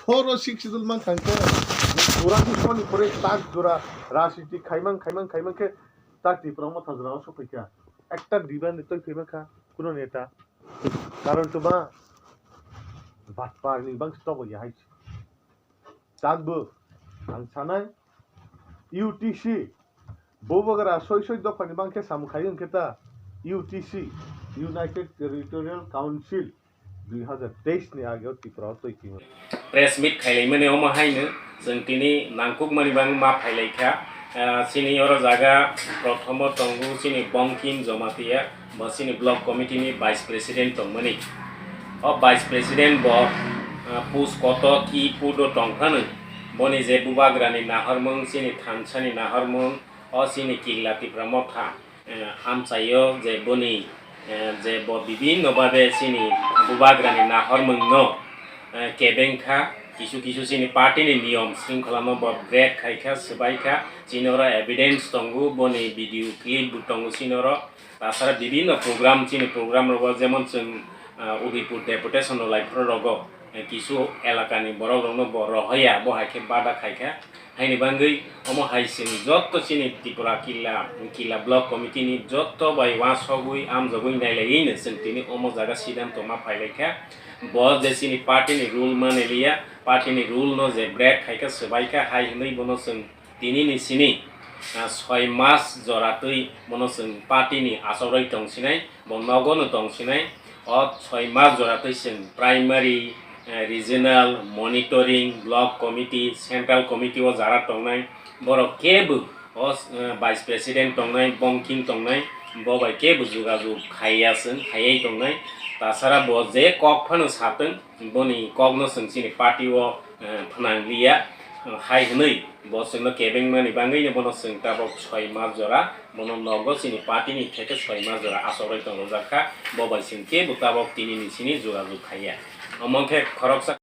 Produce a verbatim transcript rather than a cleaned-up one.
Four o six schedule mankha hwnkhe, pura ni pore tak jora rajniti khaimang, khaimang, khaimang khe tak Tipra Motha jora o sokphaikha. Ekta diba ni twi phaimakha, kuno neta. Karon tuma batpar ni bang stop ya hai. Takbo ang sanai U T C, Bubagra soi soi dopha ni bang khe samung khai hwnkhe ta U T C, United Territorial Council, dui hazar teis ni age o Tripura o twi kimo. Press meet khailaimani omo haino chwng tini nangkukmani bang ma phailaikha. Ah, chini oro jaga prothomo tongo chini Bongkim Jamatia, bo chini block committee ni vice president tongmani. O vice president bo, ah, pus koto ki pudo tongphano, boni je bubagrani nahormung, chini thansani nahormung, o chini Killa Tipra Motha, eh, amchaio je boni, eh, je bo bibinno babe chini bubagrani nahormungno, eh, kebeng kha, kisu kisu chini party ni niyom shringkholano bo break khai kha, swbai kha, chini oro evidence tongo, boni video clip bo tongo chini oro, tasara bibinno program, chini program rogo jemon chwng, eh, Udaipur deputation rok lai phuru rogo, eh, kisu elakani borok rokno bo rohoya, bo hai khe bada khai kha. Haini bagwi omo hai chwng jotto chini Tripura Killa, Killa Block Committee ni jotto bai uansugwi amjogwi nailaiwi no chwng tini omo jaga siddhanto ma phailaikha. Bo je chini party ni rule manliya, party ni rule no je break khaikha, swbaikha, hai hwnwi bono chwng tini ni sini, ah, soi mas jora twi bono chwng party ni achakrwi tongsinai, bo nogo no tongsinai. O soi mas jora twi chwng primary, eh, regional, monitoring, block committee, central committee o jara tongnai borok kebo o, eh, vice president tongnai, Bongkim tongnai, bo bai kebo jogajog khaiya chwng, khaiwi tongnai. Tasara bo je kok phano satwng, boni kokno chwng chini party o, eh, phnang liya, hai hwnwi bo chwngno kebengmani bagwino bono chwng tabok soi mas jora, bono nogo chini party ni theke soi mas jora achakrwi tongjak kha, bo bai chwng kebo tabok tini ni sini jogajog khaiya. Omo khe khoroksa